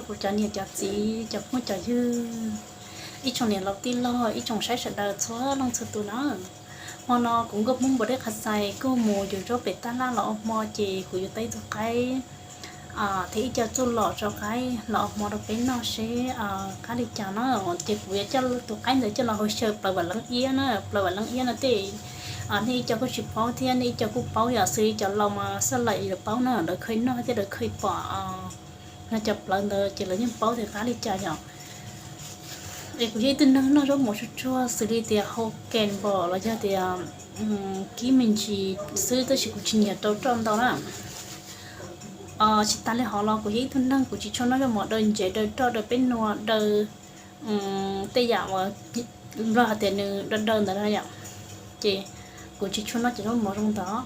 Kuv cov niam cov txiv, cov phooj cov ywg, ib tsoom niam laus tij laug, ib tsoom saib sawv daws txhua leej txhua tus na. Hmo no kuv nkauj Hmoob Npua Dej Qha Xais kuj mus yuav zaub pem tab laj los ua hmo ces kuv yuav tau ib tug qaib thiab ib co txuj lom rau qaib los ua hmo rau peb noj seb qab li cas na. Ces kuv yuav coj tus qaib ntawd coj los hauv xyaw plaws vam leeb iab na. Plaws vam leeb iab no tej nej ib co kuj tsis paub thiab nej ib co kuj paub yom, xws li cov laus mas xoj laim yuav paub na, lawv kheev noj thiab lawv kheev pom no cov plawv ntawd ces lawv yeej paub tias qab li cas yom. Es kuv yog ib tug neeg noj zaub mov tsuag tsuag xws li tias hau kem npom los yog tias kib me ntsis xwb, tab sis kuv tsis nyiam rau roj ntau na. Tsis tas li hov los kuv yog ib tug neeg kuv tsis tshua noj zaub mov daw ntsev daw roj daw peb nua daw tej yam uas nplog hais tias nws daw daw ntawd na yom. Ces kuv tsis tshua noj cov zaub mov zoo ntawd,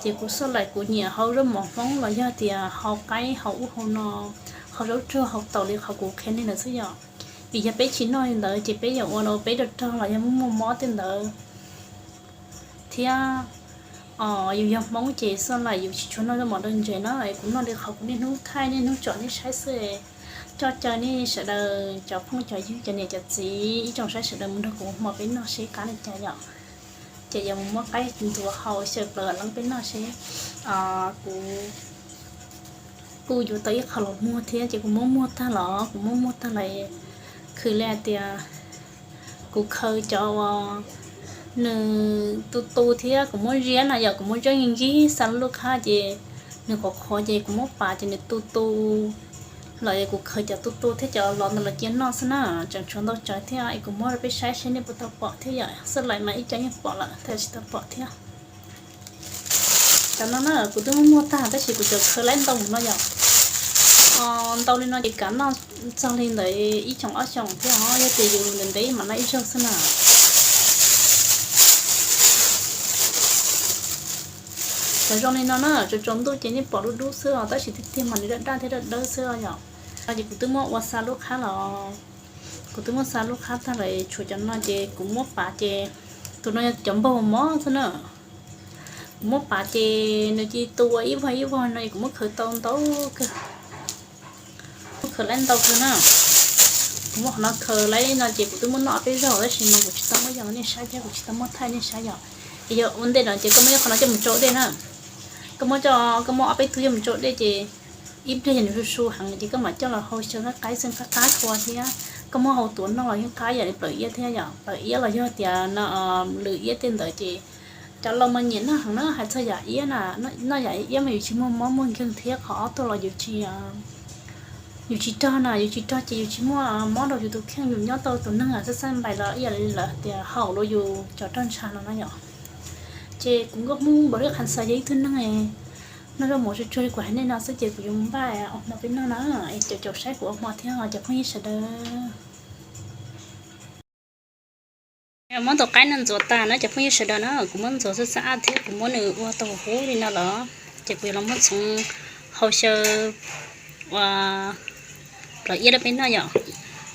ces kuv xoj laim kuv nyiam hau zaub mov Hmoob los yog tias hau qaib hau ub hau no, hau zaub tsuag hau taus li qhov kuv qhia nej ntawd xwb yom. Vim yog peb tsis noj li ntawd ces peb yuav ua rau peb rog rog los yog muaj muaj mob tej ntawd thiab. Yus yog Hmoob ces xoj laim yus tsis tshua noj zaub mov daw ntsev na. Kuv noj li qhov kuv niaj hnub thaij niaj hnub tsom nej saib xwb. Coj caw nej sawv daws cov phooj cov ywg cov niam cov txiv ib tsoom saib sawv daws mus nrog kuv hmo peb noj seb qab li cas yom. Ces yuav mus muab qaib ntxuav hau xyaw plaws vam leeb peb noj seb. Kuv kuj yuav tau ib qho los muag thiab ces kuv muab muag tag los kuv muab muag tag los khwv li hais tias kuv khaws cov uas nws tu tu thiab kuv muab ziab no yom, kuv muab ziab nkig nkig xa lub qhab ces nws qhuav qhuav ces kuv muab pav ces nws tu tu los es kuv khaws cov tu tu thiab cov los ntawd los cia noj xwb na. Tseem tshuav ntau tsawv thiab es kuv muab rau peb saib seb nej puas tau pom thiab yom. Xoj laim mas ib co yeej pom lawm, tab sis tsis tau pom thiab. Cov no na kuv twb muab muag tag tab sis kuv tseem khaws laib ntau no yom. Ntau li no ces kav noj txog li ntawd ib xyoos ob xyoos thiab os, yog tias yus ntev ntev mam noj ib zaug xwb na. Cov zoo li no na tsaus tsaus ntuj ces nej pom dub dub xwb os, tab sis tiag tiag mas nws daj daj thiab dawb dawb xwb os yom. No ces kuv twb muab ua xa lub qhab los, kuv twb muab xa lub qhab tag lawm, tshuav cov no ces kuv muab pav ces tus no yog cov npaug mov xwb na. Kuv muab pav ces nws cia li tu ua ib vog ib vog no es kuv muab khaws tau ntau kawg, muab khaws laib ntau kawg na. Kuv muab qhov no khaws laib no ces kuv twb muab noj ob peb zaug tab sis mas kuv tsis tau muab yog nej saib thiab kuv tsis tau muab thaij nej saib yom. Es yog ua ntej no ces koj muab ib qho no coj mus tsau dej na. Koj muab, koj muab ob peb tug coj mus tsau dej ces ib pliag yog nws su su heev ces koj mam coj los hau xyaw qab qaib xwb qab qab kua thiab. Koj muab hau tuav noj los yeej qab yam li plaws iab thiab yom. Plaws iab los yog tias no lwm iab tej ntawd ces cov laus mas nyiam noj heev na, hais txog yam iab na, noj yam iab mas yus tsis muaj mob muaj nkeeg thiab qhov ob tuaj los yus tsis yus tsis rog na, yus tsis rog ces yus tsis muaj mob rau yus tus kheej, yus nyob tau tus neeg xab xab npais los ib yam li lawv tias haum rau yus cov roj ntsha no na yom. Ces kuv nkauj Hmoob Npua Dej Qha Xais yog ib tug neeg noj zaub mov tsuag tsuag li kuv hais nej no xwb ces kuv yuav mus npaj ua hmo peb noj na. Es caum caum saib kuv ua hmo thiab os cov phooj ywg sawv daws. Muab tus qaib no ntxuav tas na cov phooj ywg sawv daws na, kuv muab ntxuav xab xab ab thiab kuv muab nws ua tau huv huv li no los ces kuv yuav los muab txhoov hau xyaw ua plaws iab rau peb noj yom.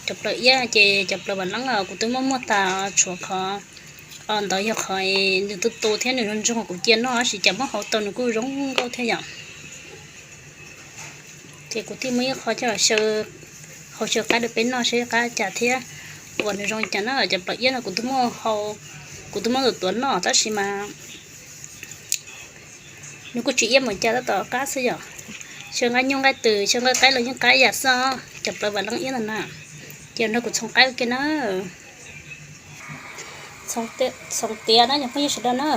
Cov plaws iab ces cov plaws vam leeb kuv twb muab muag tas tshuav qhov ntawd yog qhov nws tu tu thiab nws zoo ntsoog kuv cia noj tab sis cas muab hau tau nws kuj zoo nkauj thiab yom. Ces kuv thiaj muab ib qho coj los xyaw, hau xyaw qaib rau peb noj seb qab cas thiab uas nws zoo li cas na. Cov plaws iab no kuv twb muab hau, kuv twb muab ntxuav tuav noj tab sis mas nws kuj tsis iab mus cas, tab tom qab xwb yom. Xyaw nqaij nyuj nqaij twm, xyaw nqaij qaib los yeej qab ib yam xwb os. Cov plaws vam leeb iab ntawm na, ces nrog kuv txhoov qaib ua ke na. Txhoov tiav na cov phooj ywg sawv daws na.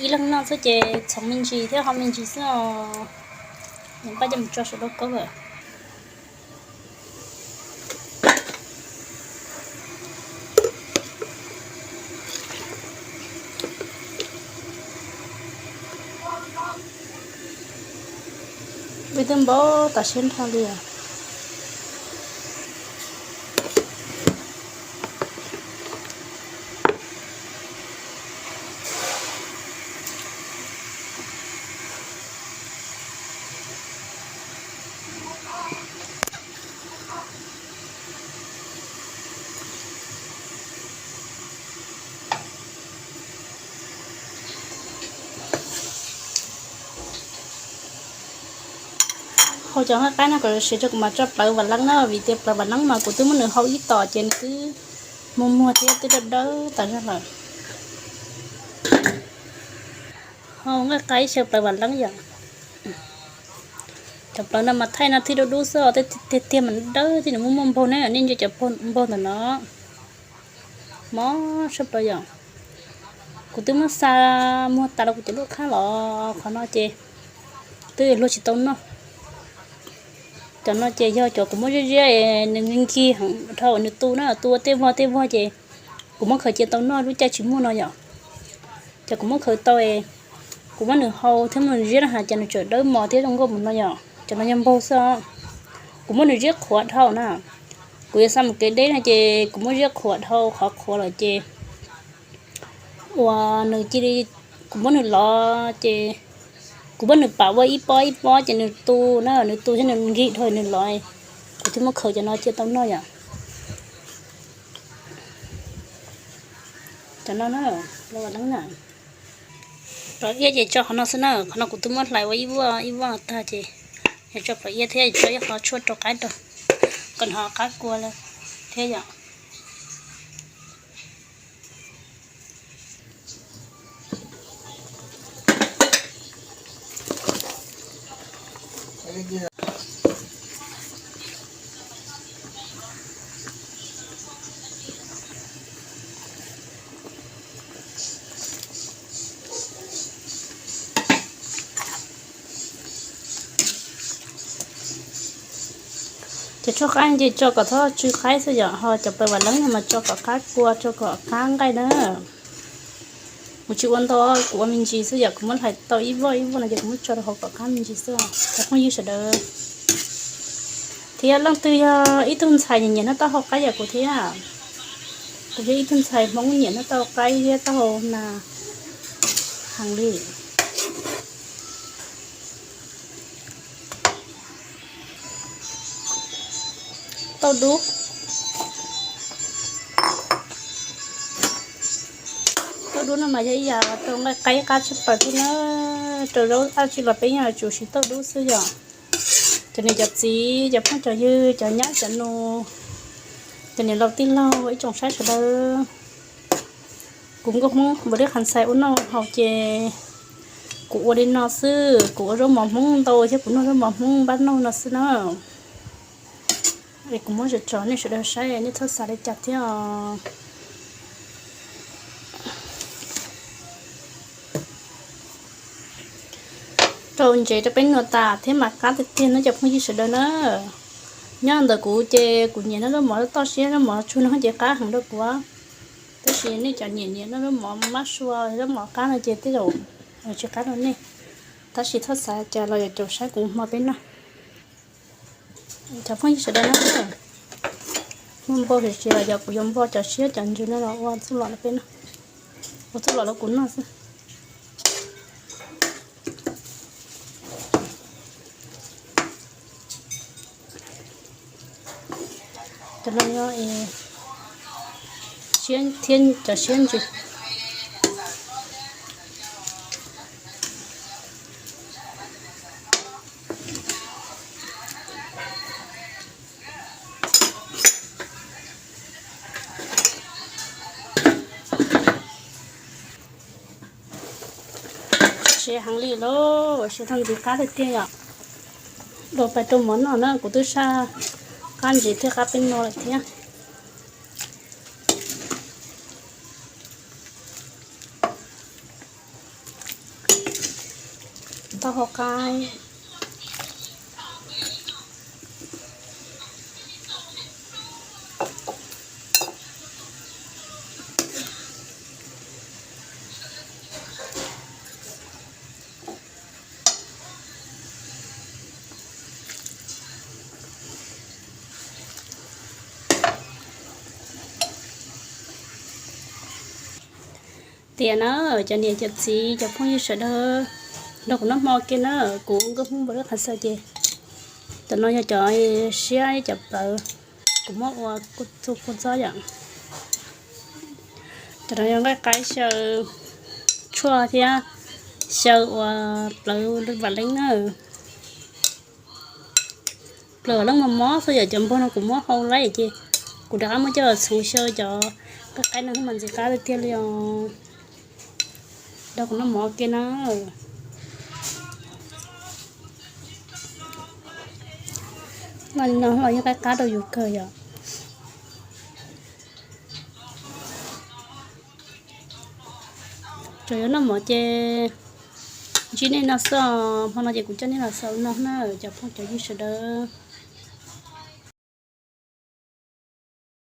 Ib leeg noj xwb ces txhoov me ntsis thiab ho me ntsis xwb os. Npaj coj mus tso saum lauj kaub lawm. Peb twb npau taws siab nrho li os. Hau cov nqaij qaib no kom siav tso kuv mam tso plawv vam leeb na, vim tias plawv vam leeb mas kuv twb muab nws hau ib tom ces nws twb muag muag thiab twb dawb dawb tas zog lawm. Hau nqaij qaib xyaw plawv vam leeb yom. Cov plawv no mas thaij no thiaj dub dub xwb os, tiag tiag mas dawb thiab nws muaj muaj npaug na, nej ntsia cov npaug ntawm no. Mob sab plaws yom. Kuv twb muab xa muag tas rau kuv cov lub qhab los qhov no ces twb luag tsis tau noj. Cov no ces yog cov kuv muab ziab ziab nws nkig heev dhau nws tu na, tu ua tej vog tej vog ces kuv muab khaws cia tau noj lub caij tsis muaj no yom. Ces kuv muab khaws tau, kuv muab nws hau thiab muab nws ziab na has ces nws tseem dawb mos thiab zoo nkauj mus no yom. Cov no yog npaug xwb os. Kuv muab nws ziab qhuav dhau na. Kuv yuav xa mus kev deb no ces kuv muab ziab qhuav dhau qhov qhuav lawm ces uas nws cia li, kuv muab nws lov ces kuv muab nws pam ua ib pob ib pob ces nws tu na, nws tu thiab nws nkig dhau nws lov. Kuv thiaj muab khaws cov no cia tau noj yom. Cov no na, los leeb na. Plawv iab ces tso qhov no xwb na, qhov no kuv twb muab hlais ua ib vuag ib vuag tag ces yog tso plawv iab thiab tso ib qho tshuaj rau qaib rau, kom nws ho qab kua lawm thiab yom. Cov tshuaj qaib ces tso kom txhob tsw qaib xwb yom, ho cov plawv vam leeb no mas tso kom qab kua, tso kom qab nqaij na. Kuv tsis ua ntau, kuv ua me ntsis xwb yom, kuv muab hlais tau ib voj ib voj no ces kuv muab tso rau hauv kom qab me ntsis xwb. Cov phooj ywg sawv daws, thiab leej twg yog ib tug ntxhais nyiam noj taub hau qaib yam kuv thiab, kuv yog ib tug ntxhais Hmoob nyiam noj taub hau qaib thiab taub hau nas heev li. Tauj dub, tauj dub no mas yog ib yam rau nqaij qaib qab tshaj plaws thiab na. Rau zaub dab tsi los peb yeej yuav tsum siv tauj dub xwb yom. Cov niam cov txiv, cov phooj cov ywg, cov nyab cov nus, cov niam laus tij laug ib tsoom saib sawv daws, kuv nkauj Hmoob npam dej qhas ntxhais ua noj haus ces kuv ua li no xwb, kuv ua zaub mov Hmoob ntau thiab kuv noj zaub mov Hmoob npab noj no xwb na. Es kuv muab tso tso nej sawv daws saib, nej txhob xav li cas thiab os. Rau ntsev rau peb noj tas thiab mas qab tiag tiag no cov phooj ywg sawv daws na. Nyob ntawm kuv ces kuv nyiam noj zaub mov toj siab, zaub mov tsuag no ces qab heev rau kuv. Tab sis nej cov nyiam nyiam noj zaub mov mab sua, zaub mov qab no ces tej zaum tsis qab rau nej. Tab sis txhob xav cas los yuav caum saib kuv hmo peb noj. Cov phooj ywg sawv daws na, muaj npau hwm tsis los yog kuv yuav npau cov siab cov ntsws no los ua txuj lom rau peb noj, ua txuj lom rau kuv noj xwb. Cov no yog siab thiab cov siab ntsws. Siav heev li lauj, siav tau ntxiv qab tiag tiag yom. Rau pais rau mov noj na kuv twb saj qab ntsev thiab qab peb no lawm thiab. Taub hau qaib. Tias na, cov niam cov txiv cov phooj ywg sawv daws, nrog kuv noj hmo ke na, kuv nkauj Hmoob npam lub qhov xaw ces, cov no yog cov siab cov plawv, kuv muab ua kuj txuj kuj txob yom. Cov no yog nqaij qaib xyaw tshuaj thiab xyaw ua plawv vam leeb na. Plaws leej mos mos xwb yom, cov npog no kuv muab hau lawm ces kuv rov qab muab coj los txhoov xyaw cov qaib qaib no thiaj mas ntxim qab tiag tiag li os. Rau kuv noj mov ua ke na. Noj li no los yeej qab qab rau yus kawg yom. Tsuas yog noj mov ces ntsib nej no xwb, hmo no ces kuv coj nej los xaus no na cov phooj cov ywg sawv daws.